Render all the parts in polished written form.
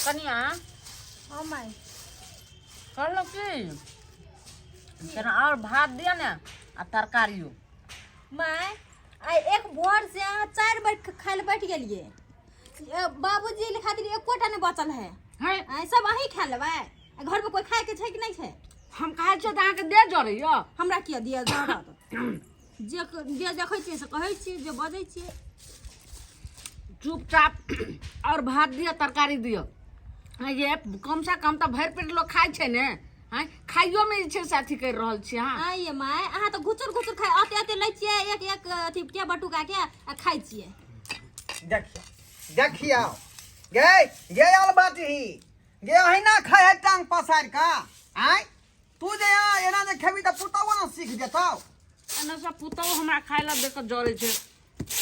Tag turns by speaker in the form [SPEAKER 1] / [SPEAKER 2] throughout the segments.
[SPEAKER 1] कनिया।
[SPEAKER 2] हाँ माय।
[SPEAKER 1] कहलहुँ की केना आओर भात दिअ ने आ तरकारियो।
[SPEAKER 2] माय, आइ एक भोर से अहाँ 4 बेर खाय लए बैठ गेलियै। बाबूजी ले खातिर एकोटा नहि बचल है।
[SPEAKER 1] है।
[SPEAKER 2] आइ सब अहीं खा लेबै, आ घर में कोई खाय के छै कि नहि छै?
[SPEAKER 1] हम खाइ छियै तऽ अहाँके देह जरैया।
[SPEAKER 2] हमरा किया दिया जरत? जे देखै छियै से कहै छियै, जे बजै छियै।
[SPEAKER 1] चुपचाप और भात दिअ, तरकारी दिअ। ये कम से कम तऽ भरि पेट लोक खाइ छै ने। आँय, खाइयोमे जे छै से अथी करि रहल छी अहाँ।
[SPEAKER 2] आँय ये माय, अहाँ तऽ घुचुर घुचुर खाइ, अते अते लै छियै, एक एक अथी के बटुका के आ खाइ छियै।
[SPEAKER 3] देखियौ देखियौ गे, गे आल बाटी गे, अहिना खाइ है टांग पसारि कऽ। आँय, तू जे यहाँ एना जे खेबी तऽ पुतौओ ने सीख जेतौ।
[SPEAKER 1] एने से पुतौह हमरा खाइ लए देख कऽ जरै छै,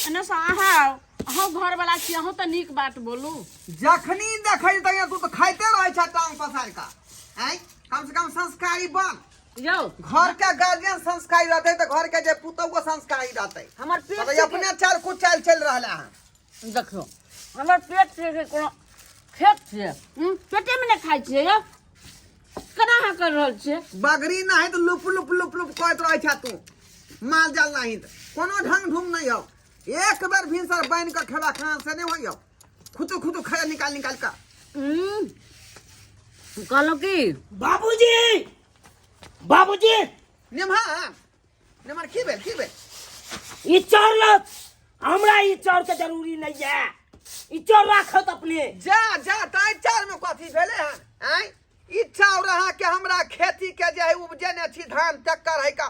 [SPEAKER 1] एने से अहाँ आउ, अहूँ घरवला छी, अहूँ तऽ नीक बात बोलू।
[SPEAKER 3] जखनी देखै छी तहिया तू तऽ खाइते रहै छ टांग पसारि कऽ। आँय, कम से कम संस्कारी बन।
[SPEAKER 1] यौ,
[SPEAKER 3] घर के गार्जियन संस्कारी रहतै तऽ घर के जे पुतौओ संस्कारी रहतै।
[SPEAKER 1] हमर पेट
[SPEAKER 3] तऽ अपने चाल कुचाल चलि रहल हन।
[SPEAKER 1] देखियौ, हमर पेट छै से कोनो खेत छियै? पेटेमे नहि खाइ छियै यौ, केना अहाँ कर रहल छियै?
[SPEAKER 3] बकरी नहीं तऽ लुप लुप लुप लुप करैत रहै छ तू, माल जाल नहीं तऽ कोनो ढंग ढूंग नहीं हौ। एक बेर भिनसर बान्हि कऽ खेबा खाना से नहीं होइ हौ, खुतु खुतु खाया निकाल निकाल कऽ।
[SPEAKER 1] कहलहुँ की
[SPEAKER 4] बाबूजी, बाबूजी।
[SPEAKER 3] निमहर निमहर, की भेल, की भेल?
[SPEAKER 4] ई चाउर लग हमरा ई चाउर के जरूरी नहीं है, ई चाउर राखत अपने।
[SPEAKER 3] जा जा, ताहि चाउर में कथी भेलै हन? आँय, ई चाउर अहाँके हमरा खेती के जे है उपजेने छी धान तकर है का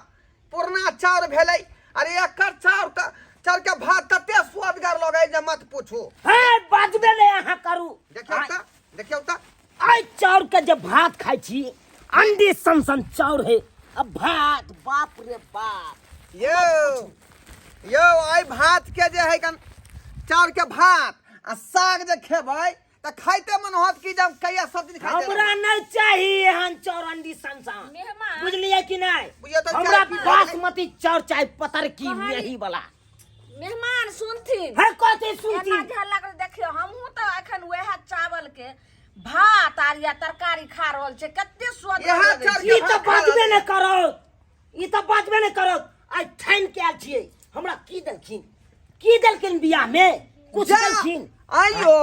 [SPEAKER 3] पुरना चाउर भेलै। अरे एकर चाउर तऽ चाउर के भात तते सुअदगर लगै जे मत पूछू।
[SPEAKER 4] हे, बाजबे नहीं अहाँ करू।
[SPEAKER 3] देखियौ तऽ, देखियौ तऽ।
[SPEAKER 4] आइ चाउर के जे भात खाइ छी, अंडी सन सन चाउर है, अब भात बाप रे बाप।
[SPEAKER 3] यौ यौ, आइ भात के जे है कन चाउर के भात आ साग जे खेबै तऽ खाइते मन होत कि जब कहिया सब दिन खाइते
[SPEAKER 4] हमरा
[SPEAKER 3] रहबै।
[SPEAKER 4] नहीं चाहिए एहन चाउर अंडी सन सन।
[SPEAKER 1] मेहमान।
[SPEAKER 4] बुझलियै कि नहीं?
[SPEAKER 3] बुझियौ तऽ
[SPEAKER 4] हमरा
[SPEAKER 3] चाय पी लेबै।
[SPEAKER 4] बासमती चाउर चाही, पतरकी मेही वाला।
[SPEAKER 1] मेहमान सुनथिन।
[SPEAKER 4] है, कथी सुनथिन?
[SPEAKER 1] एना जे लागल देखियौ, हमहूँ तऽ एखन वएह चावल के भात आर या तरकारी खा रहल छै, कते स्वाद
[SPEAKER 3] इएह
[SPEAKER 1] लगै
[SPEAKER 3] चाउर
[SPEAKER 1] छै।
[SPEAKER 3] के
[SPEAKER 4] ई तऽ
[SPEAKER 3] भात खा
[SPEAKER 4] बाजबे
[SPEAKER 3] रहल
[SPEAKER 4] नहि करत, ई तऽ बाजबे नहि करत। आइ ठानि के आयल छियै, हमरा की देलखिन, की देलखिन बियाह में? कुछ
[SPEAKER 3] जा,
[SPEAKER 4] देलखिन?
[SPEAKER 3] आइयो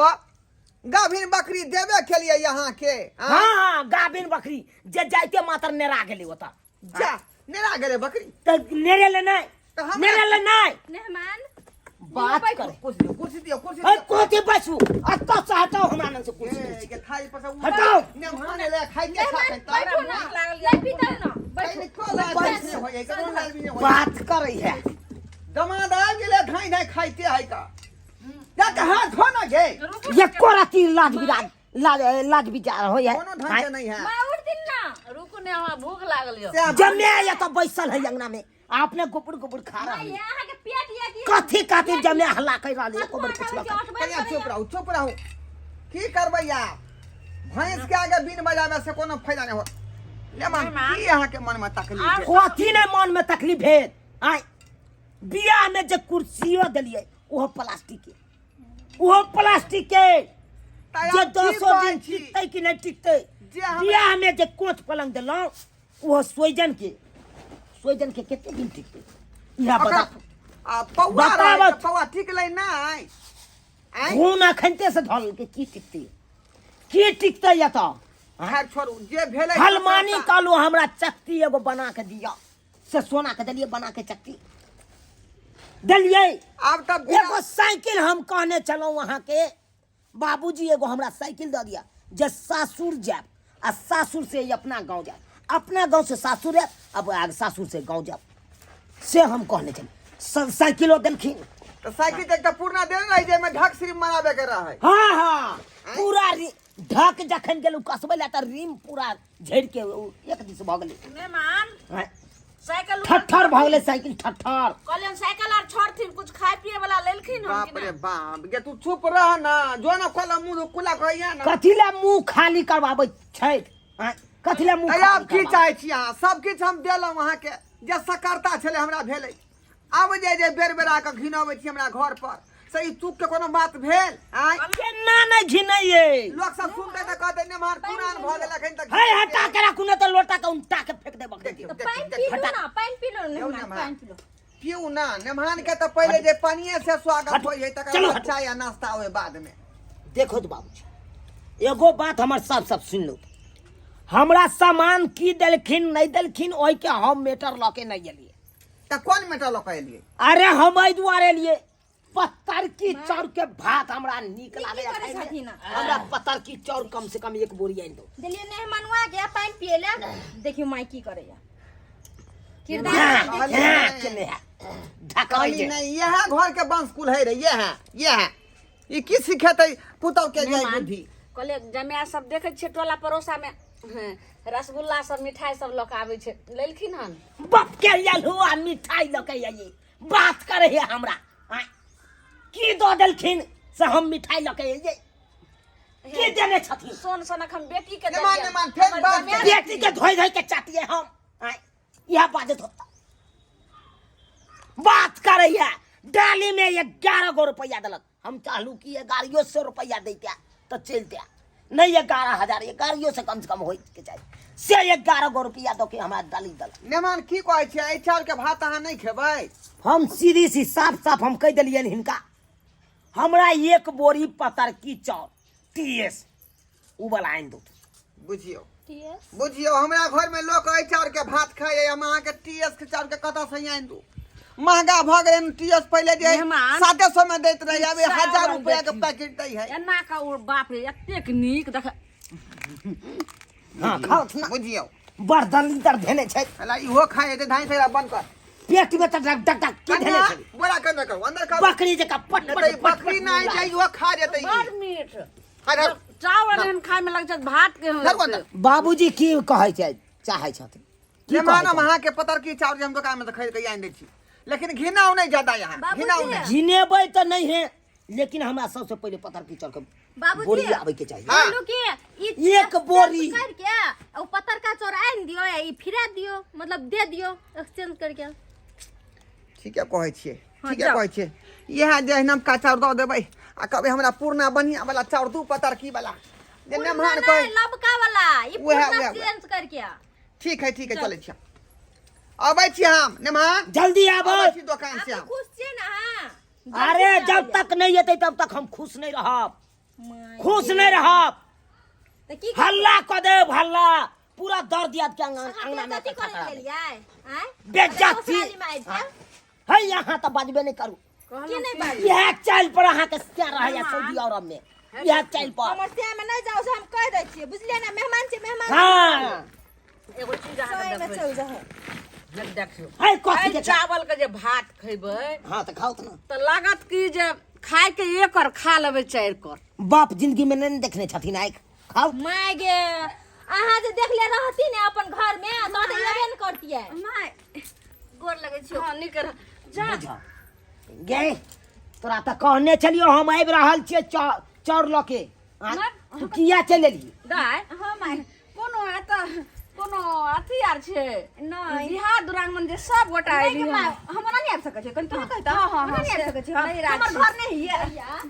[SPEAKER 3] गाभिन बकरी देबे केलियै यहाँ के।
[SPEAKER 4] हाँ हाँ, गाभिन बकरी जे जाइते मात्र नेरा गेलै ओतऽ।
[SPEAKER 3] जा, नेरा गेलै बकरी।
[SPEAKER 4] तऽ नेरे ले नहि,
[SPEAKER 3] तऽ हमरा-
[SPEAKER 4] नेरे ले नहि।
[SPEAKER 2] मेहमान
[SPEAKER 4] बात करे।
[SPEAKER 3] कुर्सी दियौ, कुर्सी दियौ, कुर्सी
[SPEAKER 4] अरे
[SPEAKER 3] दियौ।
[SPEAKER 4] कथी बैसू? अतऽ से हटाओ, हमरा नन से कुर्सी
[SPEAKER 3] ए,
[SPEAKER 4] दै छी।
[SPEAKER 3] के थाली पर से उठा।
[SPEAKER 4] हटाओ।
[SPEAKER 3] मेहमान एलै, खाइते
[SPEAKER 2] मेहमान
[SPEAKER 3] खाइते।
[SPEAKER 2] बैठू ना,
[SPEAKER 1] भूख लागल
[SPEAKER 2] नहीं पीता ना, बैठू।
[SPEAKER 3] नहीं, कोला आदमी नहीं होइए, कोनो आदमी नहीं होइए।
[SPEAKER 4] बात करै है।
[SPEAKER 3] दमाद आबि गेलै, धाँइ धाँइ खाइते है का। जा के हाथ धो ना गे।
[SPEAKER 4] एको रति लाज बिराज, लाज लाज विचार होय है।
[SPEAKER 3] कोनो ढंग के नहीं है।
[SPEAKER 2] माँ उठ दिन ना।
[SPEAKER 1] रुकू ने, हमरा भूख लागल यौ।
[SPEAKER 3] से
[SPEAKER 4] जमे या तो बैसल है अंगना में, आपने गुपुर गुपुर खा रहा
[SPEAKER 2] माँ,
[SPEAKER 4] है।
[SPEAKER 2] ये अहाँ के पेट ये की
[SPEAKER 4] कथी कथी जमे हल्ला कर रहल है, एको बेर
[SPEAKER 2] कथुआ
[SPEAKER 4] पुछलक।
[SPEAKER 2] खाबै कि अठबै
[SPEAKER 3] कनिया
[SPEAKER 2] करैया?
[SPEAKER 3] चुप रहू, चुप रहू। की करबै आब? भैंस के आगे बिन बजाबे से कोनो फायदा नहीं हो। ले मन, की अहाँ के मन में तकलीफ है?
[SPEAKER 4] कथी नहीं मन में तकलीफ है? आय बियाह में जे कुर्सियो देलिए ओहो प्लास्टिक के, ओहो प्लास्टिक के।
[SPEAKER 3] तऽ
[SPEAKER 4] जे
[SPEAKER 3] आब की
[SPEAKER 4] दसो
[SPEAKER 3] कहै
[SPEAKER 4] दिन
[SPEAKER 3] छी?
[SPEAKER 4] टिकतै कि नहि टिकतै।
[SPEAKER 3] जे हमरा-
[SPEAKER 4] बियाह में जे कोच पलंग देलहुँ ओहो सोइजन के, सोइजन के कते दिन टिकतै? इएह
[SPEAKER 3] ओकरा
[SPEAKER 4] बता।
[SPEAKER 3] आ पौआ
[SPEAKER 4] बताबत।
[SPEAKER 3] रहै तऽ पौआ टिकलै नहि। आँय?
[SPEAKER 4] खून अखनते से धल के की टिकतै, की टिकतै एतऽ?
[SPEAKER 3] खैर छोड़ू, जे भेलै
[SPEAKER 4] हलमानी कहलहुँ हमरा चक्ती एगो बना के दिअ, से सोना के देलियै बना के चक्ती देलियै।
[SPEAKER 3] आब तऽ बिना-
[SPEAKER 4] एगो साइकिल हम कहने छलहुँ अहाँके बाबूजी, एगो हमरा साइकिल दऽ दिअ जे सासुर जायब आ सासुर से ही अपना गाँव जायब, अपना गाँव से सासुर आयब, अब आग सासुर से गाँव जायब, से हम कहने छलियै। साइकिलो देलखिन।
[SPEAKER 3] तऽ साइकिल तऽ एकटा पुरना देने रही जाहिमे ढक सिर्फ मराबे के रहै।
[SPEAKER 4] हाँ हाँ, पूरा ढक जखन गेलहुँ कसबै लए तऽ रिम पूरा झड़ि के ओ एक दिस भऽ गेलै।
[SPEAKER 1] मेहमान,
[SPEAKER 4] हाँ।
[SPEAKER 1] साइकिल
[SPEAKER 4] ठट्ठर भऽ गेलै साइकिल, ठट्ठर।
[SPEAKER 1] कहलियनि साइकिल आर छोड़थिन, कुछ खाय पिए वाला लेलखिन हन
[SPEAKER 3] बाप
[SPEAKER 1] कि
[SPEAKER 3] रे
[SPEAKER 1] नहि?
[SPEAKER 3] बाप, गे तू चुप रह ना, जो ना खोला मुंह खुला कहिया ना।
[SPEAKER 4] कथी लए मुंह खाली करवाबै छै? आँय, कथी लए मुंह
[SPEAKER 3] अरे आब
[SPEAKER 4] खाली
[SPEAKER 3] की
[SPEAKER 4] करवाबै?
[SPEAKER 3] चाहै छी अहाँ? सब किछु हम देलहुँ अहाँके, जे सकरता छलै हमरा भेलै। आब जे जे बेर बेर आके घिनबै छी हमरा घर पर, से ई चूक के कोनो बात भेल आय?
[SPEAKER 4] केना नहि घिनैये?
[SPEAKER 3] लोक सब सुनते तऽ कहते नेमहर पुरान भऽ गेल अखन तक।
[SPEAKER 4] हे, हटा के राखू ने तऽ लोटा के उनटा के फेंक देब अखन।
[SPEAKER 3] देखियौ,
[SPEAKER 2] तऽ
[SPEAKER 3] देखियौ,
[SPEAKER 2] पानि
[SPEAKER 3] देखियौ।
[SPEAKER 2] पी लू ना, पानि पी लू।
[SPEAKER 3] यौ
[SPEAKER 2] ने
[SPEAKER 3] नेमहर।
[SPEAKER 2] पानि पी लू।
[SPEAKER 3] पीउ ना, नेमहान के तऽ पहिले जे पानिये से स्वागत
[SPEAKER 4] हटू,
[SPEAKER 3] होइ है, तकर
[SPEAKER 4] चलू,
[SPEAKER 3] बाद
[SPEAKER 4] हटू।
[SPEAKER 3] चाय आ नाश्ता ओहि बाद में।
[SPEAKER 4] देखो तो बाबूजी, एगो बात हमर साफ साफ सुनि लो। हमरा सामान की देलखिन नहि देलखिन ओहिके हम मेटर लऽ के नहि एलियै।
[SPEAKER 3] तऽ कोन मेटर लऽ के एलियै?
[SPEAKER 4] अरे हम एहि दुआरे एलियै, पतरकी चाउर के भात हमरा नीक
[SPEAKER 2] की
[SPEAKER 4] लागैया
[SPEAKER 2] करै
[SPEAKER 4] खायमे।
[SPEAKER 2] छथिन?
[SPEAKER 4] हमरा पतरकी चाउर कम से कम एक बोरी आनि दो।
[SPEAKER 2] देलियै मेहमानुआ के पानि पियै लए, देखियौ माय की करैया किरदार।
[SPEAKER 3] कहली
[SPEAKER 4] हाँ,
[SPEAKER 3] नहि।
[SPEAKER 4] केने है ढकलै
[SPEAKER 3] कहली
[SPEAKER 4] जे
[SPEAKER 3] नहि, इएह घर के वंश कुल है रे, इएह इएह ई की सिखेतै पुतहु के जाय बुद्धि।
[SPEAKER 1] कहलियै जमाय सब देखै छियै टोला पड़ोसा में, हँ, रसगुल्ला सब मिठाई सब लऽ कऽ आबै छै, लेलखिन हन?
[SPEAKER 4] बाप के आयल हुआ मिठाई लऽ के आइए बात करे है हमरा। आँय, की दऽ देलखिन से हम मिठाई लऽ के अइयै? की देने छथिन?
[SPEAKER 1] सोन सनक हम बेटी के
[SPEAKER 3] नेमान,
[SPEAKER 1] देलियनि।
[SPEAKER 3] नेमान, फेर
[SPEAKER 1] हमर
[SPEAKER 3] बात
[SPEAKER 1] जमाय
[SPEAKER 4] बेटी के धोइ धोइ के चाटिए हम। आँय, इएह बाजत होता बात करैया। डाली में 11 गो रुपया देलक। हम चाहलू कि एगारहियो सौ रुपया दैते तऽ चलते, नहीं 11,000, एगारहियो से कम से कम होय के चाही, से 11 गो रुपया दऽ के हमरा डाली देलक।
[SPEAKER 3] नेमान, की कहै छियै, एहि चाउर के भात अहाँ नहि खेबै?
[SPEAKER 4] हम सीधी सी साफ साफ हम कहि देलियनि हिनका, हमरा एक बोरी पतरकी चाउर टी एस उ वाला आनि दू।
[SPEAKER 3] बुझियौ, बुझियौ, हमरा घर में लोक एहि चाउर के भात खाइए, हम अहाँके टी एस के चाउर के कतऽ से आनि दू? महंगा भऽ गेलै टी एस, पहिले जे
[SPEAKER 1] मेहमान।
[SPEAKER 3] 700 में दैत रहै, आब
[SPEAKER 1] चावल
[SPEAKER 3] 1000 रुपया के
[SPEAKER 1] देखियौ।
[SPEAKER 3] पैकेट दै है।
[SPEAKER 1] एना का ओ बाप रे, एतेक नीक देख।
[SPEAKER 4] हाँ, खाउ ना।
[SPEAKER 3] बुझियौ,
[SPEAKER 4] बड़ दलिदर धेने छै।
[SPEAKER 3] अला इहो खाइ हेतै। धाइ से बंद कर।
[SPEAKER 4] पेट में तऽ डक डक डक की धेने
[SPEAKER 3] कन्या,
[SPEAKER 4] छै?
[SPEAKER 3] बोरा के अंदर करू, अंदर करू।
[SPEAKER 4] बकरी जकाँ पट
[SPEAKER 3] नहि
[SPEAKER 4] पट
[SPEAKER 3] तऽ ई
[SPEAKER 4] पट
[SPEAKER 3] बकरी
[SPEAKER 4] पट
[SPEAKER 3] नहि छै, इहो खा जेतै ई।
[SPEAKER 1] बड़ मीठ
[SPEAKER 3] अरे
[SPEAKER 1] चावल एहन खाय में लगै छै भात के।
[SPEAKER 3] धरू अंदर।
[SPEAKER 4] बाबूजी की कहै छै, चाहै छथिन की?
[SPEAKER 3] मेहमान,
[SPEAKER 4] कहै
[SPEAKER 3] हम
[SPEAKER 4] छथिन?
[SPEAKER 3] अहाँके पतरकी चाउर जे हम दोकान में से खरीद के आनि दै छी, लेकिन घिनाउ नहि ज्यादा यहाँ,
[SPEAKER 2] बाबूजी।
[SPEAKER 3] घिनाउ नहि।
[SPEAKER 4] घिनेबै तऽ नहि है, लेकिन हमरा सबसे पहिले पतरकी चाउर के
[SPEAKER 2] बाबूजी।
[SPEAKER 4] बोरी आबै के चाही।
[SPEAKER 3] हाँ।
[SPEAKER 2] बोलू कि ई
[SPEAKER 4] एक बोरी।
[SPEAKER 2] करके आ उ पतरका चाउर आनि दियो या ई फिरा दियो, मतलब दे दियो एक्सचेंज करके।
[SPEAKER 3] ठीके कहै छियै।
[SPEAKER 2] हाँ,
[SPEAKER 3] ठीके
[SPEAKER 2] जाउ।
[SPEAKER 3] कहै छियै। इएह जे नमका चाउर दऽ देबै आ कहबै हमरा पुरना बढ़िआँ वाला चाउर दू पतरकी वाला जे
[SPEAKER 2] पुरना
[SPEAKER 3] मेहमान
[SPEAKER 2] नहि,
[SPEAKER 3] कहै
[SPEAKER 2] लबका वाला ई
[SPEAKER 3] उएह,
[SPEAKER 2] पुरना
[SPEAKER 3] उएह, उएह।
[SPEAKER 2] चेंज करके।
[SPEAKER 3] ठीक है, ठीक है, चलै छी हम। अबै छी हम नेमहान।
[SPEAKER 4] जल्दी आबो।
[SPEAKER 3] अबै छी दोकान से
[SPEAKER 2] आप
[SPEAKER 3] हम।
[SPEAKER 2] खुश छियै ने अहाँ?
[SPEAKER 4] अरे जब तक नहीं एतै तब तक हम खुश नहीं रहब, खुश नहीं रहब।
[SPEAKER 2] तऽ की
[SPEAKER 4] हल्ला कऽ देब, हल्ला पूरा दर्द याद के अंगना
[SPEAKER 2] अहाँ
[SPEAKER 4] अंगना में
[SPEAKER 2] बेइज्जती
[SPEAKER 4] इकट्ठा
[SPEAKER 2] करै
[SPEAKER 4] करा
[SPEAKER 2] लए
[SPEAKER 4] देब।
[SPEAKER 2] एलियै आँय?
[SPEAKER 4] बेइज्जती।
[SPEAKER 2] ससुराली में आबि के?
[SPEAKER 4] है, यहाँ तऽ बजबे नहीं करू।
[SPEAKER 2] की नहि बाजू?
[SPEAKER 4] इएह चालि पर अहाँके क्या रहैया सऊदी अरब में, इएह चालि पर।
[SPEAKER 2] हमर सिया में नहि जाउ से हम कहि दै छियै, बुझलियै ने? मेहमान छियै, मेहमान।
[SPEAKER 4] हाँ।
[SPEAKER 1] एगो चीज अहाँके
[SPEAKER 2] सही में
[SPEAKER 1] देखबै
[SPEAKER 2] चल जाउ।
[SPEAKER 1] छी, देखियौ।
[SPEAKER 4] है, कथी
[SPEAKER 1] एहि
[SPEAKER 4] के?
[SPEAKER 1] चावल के जे भात खेबै।
[SPEAKER 4] हाँ, तऽ खाउ तऽ ना।
[SPEAKER 1] तऽ लागत कि जे खाय के एक कर खा लेबै, चारि कर।
[SPEAKER 4] बाप जिंदगी में नहीं देखने छथिन आँखि, खाउ।
[SPEAKER 2] माय गे, अहाँ जे देखले रहती ने अपन घर में तऽ एबे ने करतियै।
[SPEAKER 5] माय, गोर लगै छियौ।
[SPEAKER 1] हाँ, नीक रह जा।
[SPEAKER 4] बुझ गे, तोरा तऽ कहने छलियौ हम आबि रहल छियै चाउर लऽ के। आँय, तू किया चलि एलही?
[SPEAKER 1] दाय।
[SPEAKER 5] हाँ माय।
[SPEAKER 1] कोनो एतऽ कोनो अथी आर छै?
[SPEAKER 5] नहि।
[SPEAKER 1] बिहार दुरागमन जे सब गोटा
[SPEAKER 5] नहि
[SPEAKER 1] एली
[SPEAKER 5] गे
[SPEAKER 1] हन।
[SPEAKER 5] माय, हम ओना नहि आबि सकै छियै, कनि तोहे कहितऽ।
[SPEAKER 1] हाँ, हाँ,
[SPEAKER 5] ओना नहि
[SPEAKER 1] हाँ,
[SPEAKER 5] आबि सकै छियै हम।
[SPEAKER 1] नहि राज
[SPEAKER 5] हमर
[SPEAKER 1] छी।
[SPEAKER 5] घर नहि हियै।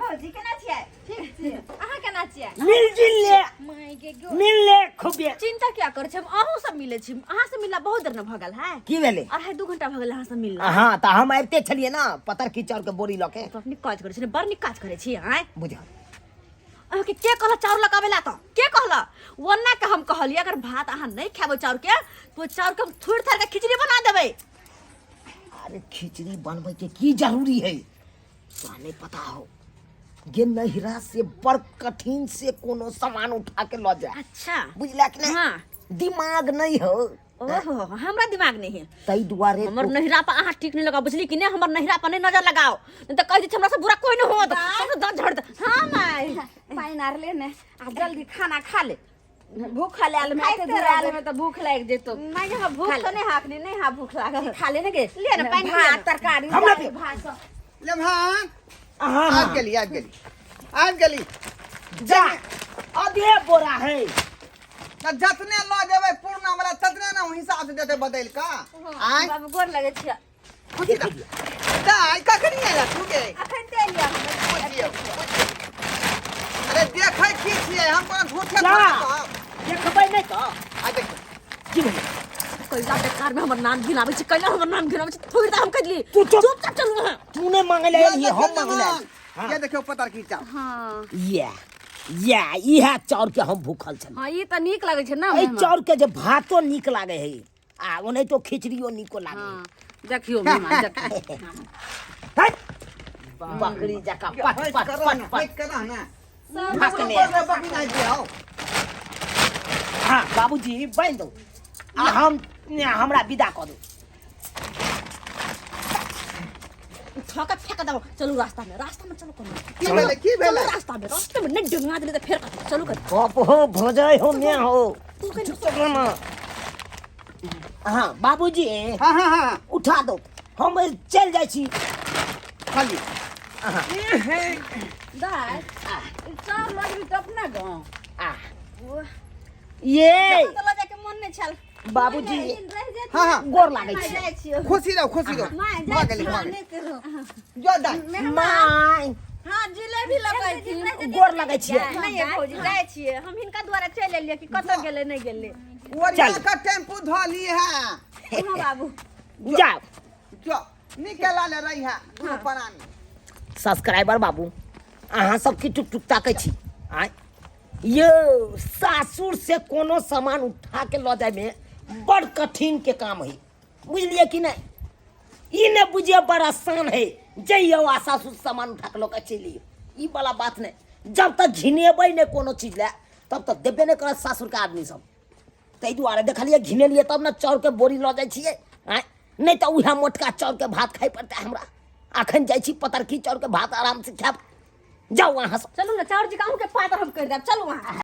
[SPEAKER 5] भौजी, केना छियै?
[SPEAKER 2] ठीक छियै, अहाँ केना छियै?
[SPEAKER 4] मिल जुल ले।
[SPEAKER 2] माय गे गो।
[SPEAKER 4] मिल ले खूबे।
[SPEAKER 5] चिंता किया करै छी? हम अहूँ सब मिलै छी। अहाँ से मिलला बहुत देर न भऽ गेल है।
[SPEAKER 4] की भेलै?
[SPEAKER 5] 2.5 घंटा भऽ गेल अहाँ से मिलला।
[SPEAKER 4] हाँ, तऽ हम आबिते छलियै ने पतर की चाउर के बोरी लऽ के।
[SPEAKER 5] बड़ नीक काज करै छी ने, बड़ नीक काज करै छी। आँय?
[SPEAKER 4] बुझ।
[SPEAKER 5] अहाँके के कहलक चाउर लगाबै ला? तऽ के कहलक? ओना के हम कहलियै, अगर भात अहाँ नहि खेबै चाउर के तऽ ओहि चाउर के हम थोड़ि थाड़ि के खिचड़ी बना देबै।
[SPEAKER 4] अरे, खिचड़ी बनबै के की जरूरी है? तोरा नहीं पता हो गे, नहिरा से बड़ कठिन से कोनो सामान उठा के लऽ जाए।
[SPEAKER 5] अच्छा।
[SPEAKER 4] बुझला कि नहीं?
[SPEAKER 5] हाँ।
[SPEAKER 4] दिमाग नहीं हो।
[SPEAKER 5] ओहो, हमरा दिमाग नहीं है।
[SPEAKER 4] ताहि दुआरे
[SPEAKER 5] हमर नहिरा पर अहाँ ठीक नहीं लगाओ, बुझली कि नहीं? हमर नहिरा पर नहीं नजर लगाओ, नहीं तऽ कहि दै छी हमरा से बुरा कोई नहीं होत, सबसे दर्द झड़ दे। हाँ माय।
[SPEAKER 1] पानि आर ले ने आ जल्दी खाना खा ले, भूख लायल में
[SPEAKER 5] खाइते
[SPEAKER 1] एते दूर आयल
[SPEAKER 5] रहबै।
[SPEAKER 1] में तऽ भूख लागि जेतौ।
[SPEAKER 5] नहीं, हमरा भूख
[SPEAKER 1] खा ले।
[SPEAKER 5] तऽ नहीं हाकनी, नहीं हा भूख लागल।
[SPEAKER 1] खा ले ने गे।
[SPEAKER 5] ले ने, पानि पी ले
[SPEAKER 1] भात
[SPEAKER 5] ने।
[SPEAKER 1] तरकारी
[SPEAKER 4] हमरा
[SPEAKER 1] दालि,
[SPEAKER 4] भी।
[SPEAKER 1] भात सब।
[SPEAKER 3] लेमहान।
[SPEAKER 4] हाँ।
[SPEAKER 3] आबि गेली, आबि गेली, आबि गेली।
[SPEAKER 4] जा, आधे बोरा है।
[SPEAKER 3] तऽ जतने लऽ जेबै पुरना वाला ततने ने हिसाब से देतै बदलि कऽ। आँय?
[SPEAKER 5] बाबू, गोर लगै छियै।
[SPEAKER 3] खुशी रह। दाइ, कखनी आयल तू गे?
[SPEAKER 5] अखन तऽ
[SPEAKER 2] लिअ।
[SPEAKER 3] बुझियौ बुझियौ। अरे देखै की छियै हम कोनो झूठे
[SPEAKER 4] जा।
[SPEAKER 3] थोड़े कहब।
[SPEAKER 4] देखबै नहि तऽ
[SPEAKER 3] आ देखियौ
[SPEAKER 4] की भेलै?
[SPEAKER 5] कैला बेकार में हमर नाम घिनाबै छै, कैला हमर नाम घिनाबै छै, थोड़ी तऽ हम कहली।
[SPEAKER 4] तू चुप।
[SPEAKER 5] चुपचाप चलू अहाँ।
[SPEAKER 4] तू नहि मांगे ले
[SPEAKER 3] ये
[SPEAKER 4] एलिही, हम
[SPEAKER 3] देखियौ
[SPEAKER 4] मांगे ले
[SPEAKER 3] मेहमान,
[SPEAKER 4] हाँ।
[SPEAKER 3] ये देखियौ पतरकी चाउर।
[SPEAKER 1] हाँ।
[SPEAKER 4] ये ये इएह चाउर के हम भूखल छली।
[SPEAKER 1] हाँ, ई तऽ नीक लगै छै ने
[SPEAKER 4] एहि
[SPEAKER 1] मेहमान।
[SPEAKER 4] चाउर के जे भातो नीक लागे है आ ओनाहितो खिचड़ियो नीको लागे है।
[SPEAKER 1] हाँ, देखियौ मेहमान, देखियौ।
[SPEAKER 4] हट! बकरी जकाँ पट
[SPEAKER 3] होइत
[SPEAKER 4] पट
[SPEAKER 3] करऽ
[SPEAKER 4] पट
[SPEAKER 3] ने,
[SPEAKER 4] पट
[SPEAKER 3] होइत करऽ ने।
[SPEAKER 4] ढकने।
[SPEAKER 3] ऊपर में बकरी नहि दियौ।
[SPEAKER 4] हाँ बाबूजी बान्हि दो आ हम हमरा विदा कऽ दो।
[SPEAKER 5] उठा के फेंक दो, चलू रास्ता में, रास्ता में चलू कोनो।
[SPEAKER 3] की भेलै की भेलै?
[SPEAKER 5] चलू रास्ता में, रास्ते में नहीं डंगा देले तऽ फेर कथी? चलू कर।
[SPEAKER 4] गप हो भजै हो मैं हो
[SPEAKER 5] तू कहीं
[SPEAKER 4] चुप रह ना। हाँ बाबूजी।
[SPEAKER 3] हाँ हाँ हाँ।
[SPEAKER 4] उठा दो, हम चलि जाइ छी।
[SPEAKER 3] खाली
[SPEAKER 1] दाय, ई चाउर लगबी तऽ अपना गाँव।
[SPEAKER 4] आ ये
[SPEAKER 2] तऽ लऽ जायके मन नहि छल।
[SPEAKER 4] बाबूजी।
[SPEAKER 2] रहि जेतै।
[SPEAKER 3] हाँ हाँ।
[SPEAKER 4] गोर लागै छी।
[SPEAKER 2] जाइ छियौ।
[SPEAKER 3] खुशी रहो खुशी रहो।
[SPEAKER 2] माय
[SPEAKER 3] भऽ
[SPEAKER 2] जाइ
[SPEAKER 3] गेलै
[SPEAKER 2] छियौ।
[SPEAKER 3] भऽ गेलै।
[SPEAKER 2] नहि करू।
[SPEAKER 3] जो दाइ।
[SPEAKER 4] माय।
[SPEAKER 1] हाँ, जिलेबी लगैथिन।
[SPEAKER 4] गोर लागै छियै।
[SPEAKER 2] नहि ये भौजी, जाइ छियै हम। हिनका द्वारा चलि एलियै कि कतऽ गेलै नहि गेलै।
[SPEAKER 3] ओरिया के टेम्पू धऽ ली है।
[SPEAKER 2] हाँ बाबू।
[SPEAKER 4] जाओ।
[SPEAKER 3] जो निकला ले रही है दुनू प्राणी।
[SPEAKER 4] सब्सक्राइबर बाबू, अहाँ सब की टुक टुक ताकै छी? आँय यौ, सासुर से कोनो सामान उठा के लऽ जायमे बड़ कठिन के काम है, बुझलियै कि नहि? ई नहि बुझियौ बड़ आसान है, जइयौ आ सासुर से सामान उठा के लऽ के चलि अइयौ, ई वाला बात नहि। जब तक घिनेबै नहि कोनो चीज लए तब तक देबे नहि करत सासुरके आदमी सब। ताहि दुआरे देखलियै घिनेलियै तब ने चाउरके बोरी लऽ जाइ छियै। आँय, नहि तऽ उएह मोटका चाउरके भात खाइ पड़तै हमरा। अखन जाइ छी, पतरकी चाउरके भात आरामसँ खायब। जाउ अहाँ सब।
[SPEAKER 5] चलू ने, चाउर जी के अहूँके पातर हम करि देब, चलू अहाँ।